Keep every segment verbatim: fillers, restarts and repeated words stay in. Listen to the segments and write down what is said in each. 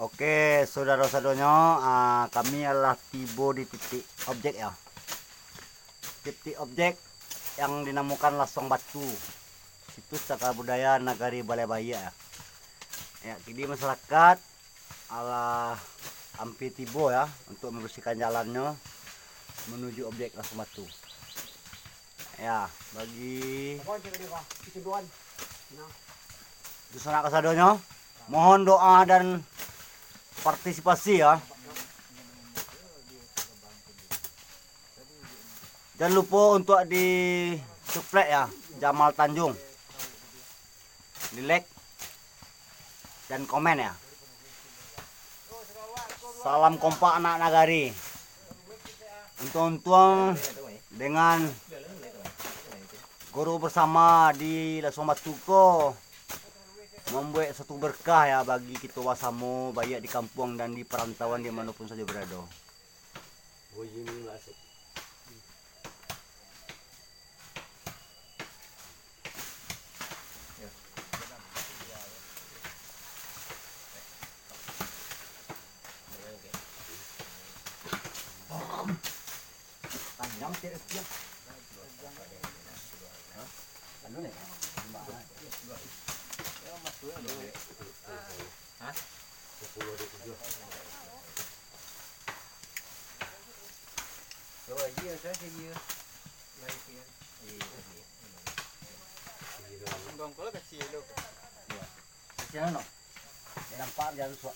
Oke, saudara sadonyo, ah, kami alah tibo di titik objek, ya. Titik objek yang dinamokan Lasuang Batu, situs cagar budaya Nagari Balai Baiak, ya. Ya, kini masyarakat alah ampia tibo, ya, untuk membersihkan jalannyo menuju objek Lasuang Batu. Ya, bagi dunsanak kasadonyo, mohon doa dan partisipasi, ya. Jan lupo untuak di subscribe, ya, Jamal Tanjung. Di like dan komen, ya. Salam kompak anak nagari. Untuang-untuang dengan guru bersama di Lasuang Batu ko mambuek satu berkah, ya, bagi kito basamo, baiak di kampuang dan di parantauan di mano pun sajo berado. Kasihan, no? Dia nampak dia rusak.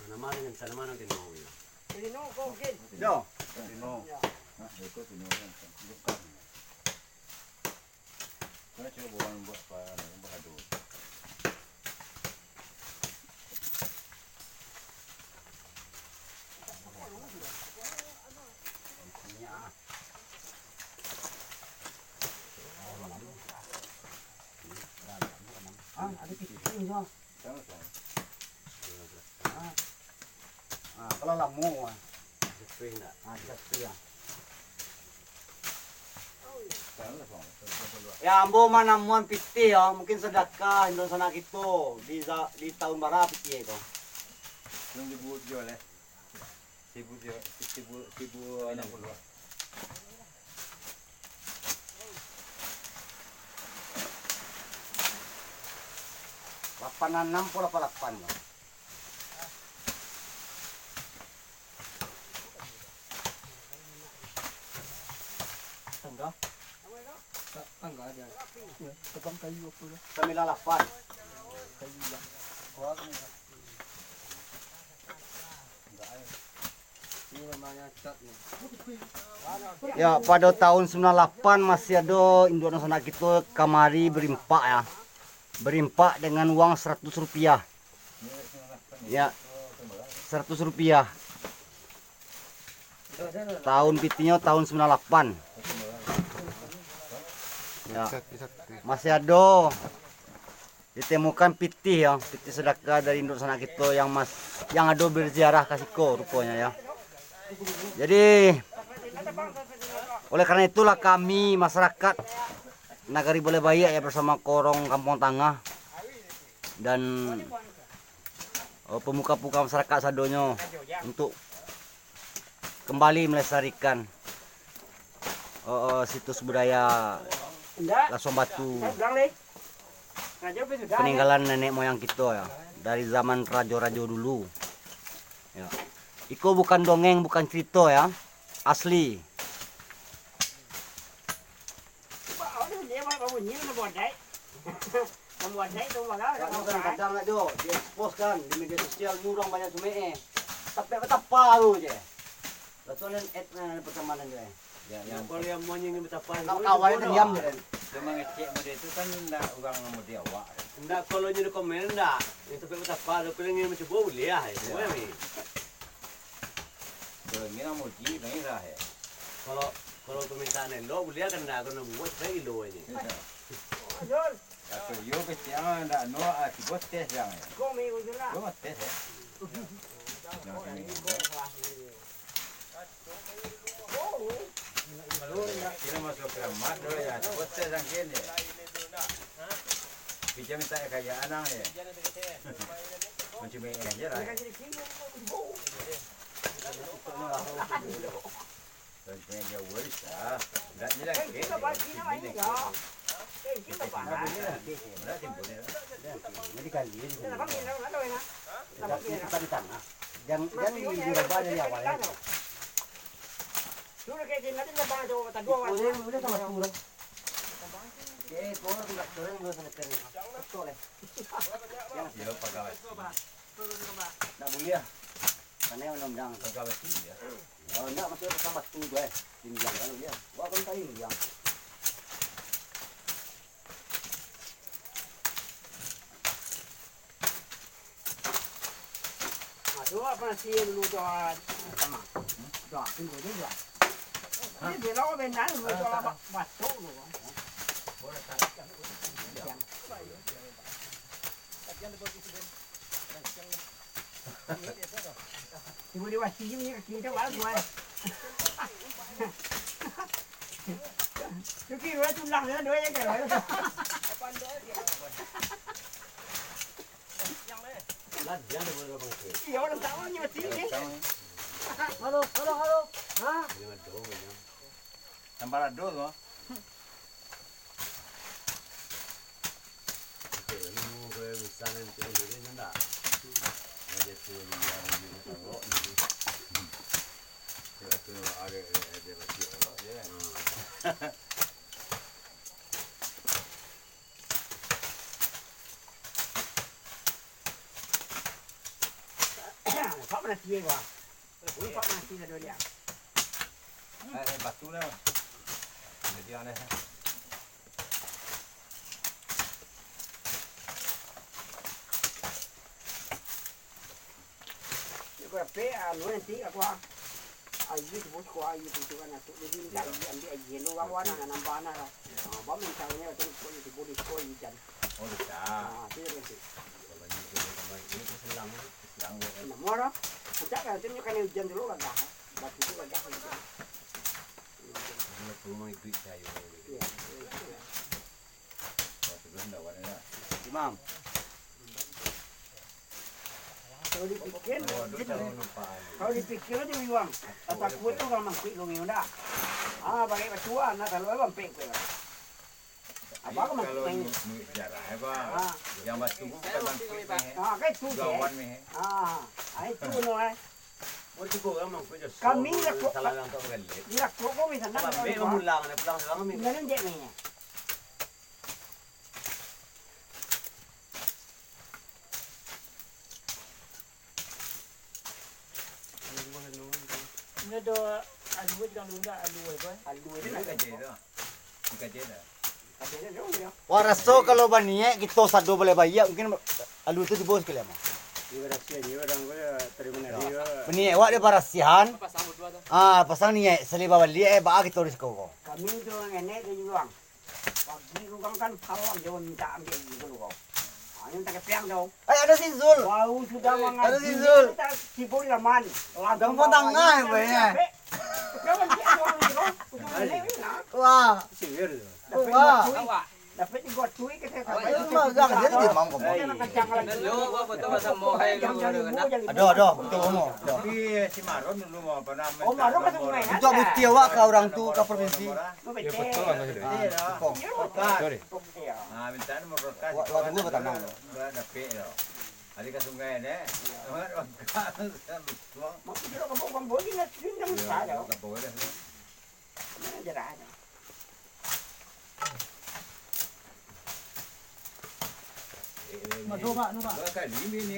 Nama dengan sana mana tino? Tino ko mungkin. Yo, tino. Nah, itu tino yang bukan. Mana coba buat buat apa, buat aduh. Ah, ada titik ni, Bang. Ah. Ah, kalau lamo, ah. Jatuh ndak? Ah, jatuh, ya. Ya, ambo manamuan pitih, ya. Mungkin sadakah Indo sanak kito di za-, di tahun bara pitih ko. Belum dibuat jual, eh. Sibu, sibu, sibu, sibu enam puluh. Lapan anam po lapan lapan lah. Tangga. Ta-, tangga aja. Ya, tebang kayu apa lah. Sembilan lapan. Kayu lah. Wah, ini lah. Ya, pado tahun sembilan lapan masih ado induak dunsanak kito kamari berimpak, ya. Berimpak dengan uang seratus rupiah. Ya, seratus rupiah. Tahun pitihnyo tahun sembilan lapan. Ya. Masih ado ditemukan pitih, ya, pitih sadakah dari induak sanak kito yang mas-, yang ado berziarah ka siko ruponyo, ya. Jadi, oleh karena itulah kami masyarakat Nagari Balai Baiak, ya, bersama Korong Kampuang Tangah dan, eh, pemuka-pemuka masyarakat sadonyo untuk kembali melestarikan, eh, eh, situs budaya Lasuang Batu, peninggalan nenek moyang kito, ya, dari zaman rajo-rajo dulu. Ya. Iko bukan dongeng, bukan cerito, ya. asli. Kadang-kadang nak jo, di-expose-kan di media sosial, ni urang banyak sumeeh. Tapi batapa tu je. Lah tu nan et-, nan pertemanan tu, eh. Ya, yang kalau yang monyeng ni betapa kawan-kawan itu diam je, kan. Dia mangecek model itu kan ndak urang model awak. Ndak, kalau nyo di komen ndak. Yang sampai betapa, tapi nyo mencubo buliah, eh. Buliah, ni. Kalau nyo nak muji, baiklah, eh. Kalau, kalau permintaan elok, buliah kan ndak, kalau nak buat, saya gilo ini. Iya. Tapi yo kecil ndak no, ah, tibo tes yang, eh. Cuma tes, eh. Nah, ini. Kira masuk keramat dulu ya, botes angkin ya. Pijam minta kaya anang ya. Macam ini aja lah. Macam ini aja, woi, sah. Ndak ni lagi. Ini lagi. Ndak timbul ya. Jadi kali ini. Tapi kita di tangah. Jangan, jangan dirubah dari awal. Sudah kayak gini, nanti dia bang jawab tak dua orang. Boleh, boleh sama tu lah. Eh, kau tu nak turun, boleh sama turun. Betul, eh. Ya, pegawai. Nak boleh, ah. Karena undang-undang. Pegawai sini, ya. Kalau nak masuk ke sama tu, eh. Tinggal kalau dia. Wah, kan tak tinggal. Nah, tu apa nasi dulu tu, ah, sama. Tu, ah, tunggu je, tu, ah. Ini dia lawa benar dulu tu, ah, ba-, batuk dulu. Tiba-tiba sini punya kaki macam mana, tuan? Kaki dua tulang, dua yang kira. Iya, orang tahu ni mesti ni. Halo, halo, halo. Ha? Tambah lado tu. Pak, mana tiye, Pak? Pak, mana tiye, dah dia. Eh, eh, batu lah. Jadi aneh. Iko ape, anu, nanti aku, ah, aia tu bos, ko aia tu, tu kan, aku jadi minta aia, ambil aia, lu, wan, wan, nambah, nah, lah. Ah, bang, minta ni, tu, ko, tu, boleh, ko, hujan. Oh, bisa. Ah, tu, nanti. Kalau ni, tu, sama ini, tu, selang, selang, ya. Nah, murah. Macam kan, tu, ni, kan hujan dulu, gagah. Batu tu, gagah, hujan. Kalau peluang itu, saya. Iya, iya, iya. Imam. Kalau dipikir, kalau dipikir aja, Iwang. Takut tu urang mangkuik dulu, ndak? Ah, pakai batuan, nah, kalau urang mangkuik. Apa kau mangkuik? Kalau mangkuik sejarah, apa? Ah. Yang batu bukan mangkuik, meh. Ah, kan itu, gawan, meh. Ah, ah, itu, no, eh. Kami lah kok, salah langkah balik. Di lah kok, kami sana, kami pulang, ada pulang, salah kami. Enggak ada, meh. Ini ada alu, jangan lupa alu apa? Alu itu. Ini kaji tu. Ini kaji tu. Wah, raso kalau baniaik kito sado baleh baiak, mungkin alu tu tibo sakali mah. Ini barasihan je orang ko, terima kasih. Baniaik awak dia barasihan. Ah, pasang niaik, saliba baliak, eh, baa kito risiko ko. Kami tu ngenek tu juang. Pagi urang kan kawan jauh minta ambil gitu loh, kau. Ah, yang tak kepiang tu. Eh, ada si Zul. Baru sudah mengaji. Ada si Zul. Kita tibo di laman. Langsung tangah, ya, Boy, ya. Wah. Wah. Dapat tiga tui kita. Awak itu magang, jadi dia mangkok. Yo, apa tu, apa tu, mohai lu, lu, lu. Ada, ada, betul, Omo. Tapi si Maron dulu mau apa nama? Oh, Maron kan sungai. Untuk bukti awak ke orang tu, ke provinsi. Ya, betul lah, Mas. Ah, Kong. Sorry. Ah, minta nomor berkas. Wak, wak tunggu bertanam. Udah dapik, yo. Ari ka sungai deh. Mak, sudah ka buang-buang, nak sindang. Yo, salah. Ka buang dah. Mana jerah dah. Mas, coba, coba. Dua kali ini, ni.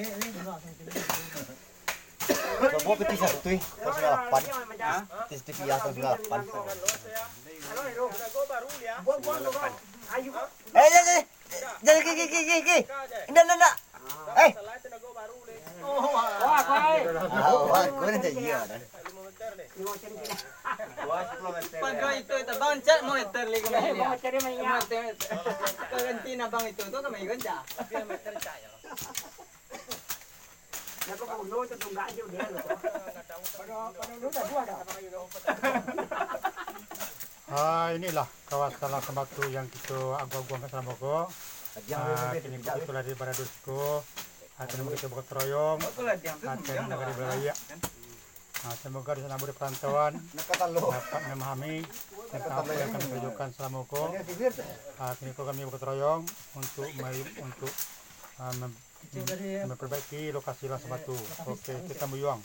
Coba peti satu, eh. Kau sudah lapan. Hah? Peti satu, peti satu sudah lapan. Buang, buang, buang. Ayo. Eh, eh, eh. Jangan, ki, ki, ki, ki, ki. Indak, indak, indak. Eh. Wah, kau, eh. Ah, wah, kau ni tak iya, dah. Pagai itu, itu bang, cak meter lagi. Eh, mau cari minyak. Meter, meter. Kau ganti nabang itu, tu kami ganti. Tapi meter cak ya. Dapat kuno tu tunggak aja dia tu. Pada, pada udah dua dah. Ah, inilah kawasan Lasam Batu yang kito aguang-aguangkan salamo ko. Ah, kini ko kito lah di Baradusko. Ah, kini ko kito bagotong royong. Ah, kini nagari Balai Baiak. Ah, semoga di sana di perantauan dapat memahami tentang apa yang kami kerjakan salamo ko. Ah, kini ko kami bagotong royong untuk me-, untuk, ah, mem-, memperbaiki lokasi Lasam Batu. Oke, kita tambuyuang.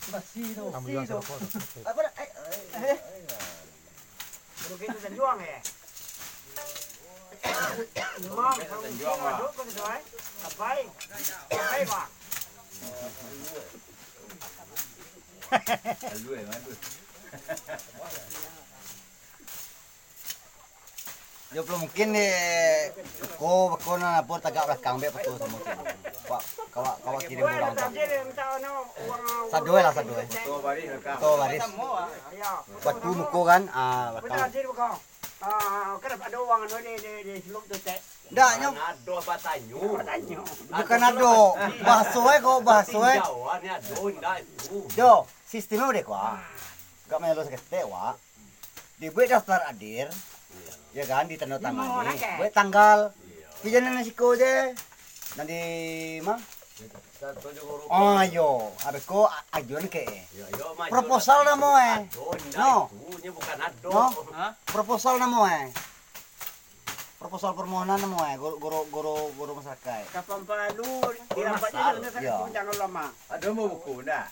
Tambuyuang sarokok tu. Oke. Oke, itu tanjuang, eh? Imam, tanjuang, Pak. Sampai. Sampai, Pak. Yo, belum mungkin ni. Ko, ko nan apo tagak balakang be, betul samo tu. Pak, kawak, kawak kirim urang tu. Sado lah, sado. Ketua baris. Batu muko kan, ah, balakang. Ah, kan ado urang anu di, di, di Silup tu, Tek. Ndak, nyo. Ado batanyo. Batanyo. Bukan ado. Bahaso e ko, bahaso e. Tinjauan ni ado, ndak itu. Yo, sistemnyo udah ko, ah. Gak melo saketek, wak. Dibuek daftar hadir, ya kan, ditandatangani. Buek tanggal. Pijan nan siko je. Nan di ma? Oh, iyo. Abis ko a-, ajuan ke. Proposal namo e. No. No. Proposal namo e. Proposal permohonan namo e. Guru, guru, guru, guru masyarakat. Kapan palu, dirapat je. Ado mau buku ndak?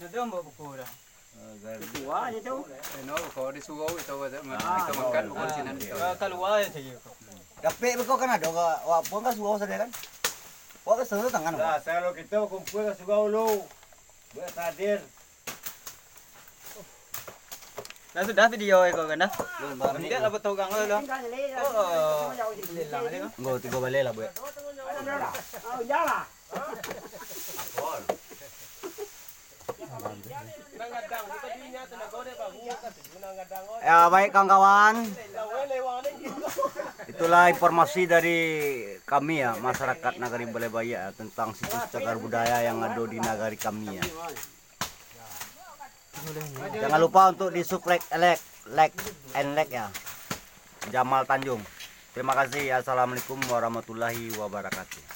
Ado mau buku dah. Ketua je tu. Eno, kalau di surau itu, itu makan buku di sinan itu. Kalua je sajo. Dapek beko kan ado ka, wak puang ka surau sajo kan? Wak ka surau tangan. Dah, kalau kita kumpul ka surau dulu. Buek hadir. Dah sudah video iko kan dah? Enggak lah, potong kau lah. Oh, lelang aja. Enggak, tigo balai lah, buek. Oh, iyalah. Ya, baik kawan-kawan. Itulah informasi dari kami ya, masyarakat Nagari Balai Baiak ya, tentang situs cagar budaya yang ado di nagari kami ya. Jangan lupa untuk di-subscribe, like, like, and like ya. Jamal Tanjung. Terima kasih. Assalamualaikum warahmatullahi wabarakatuh.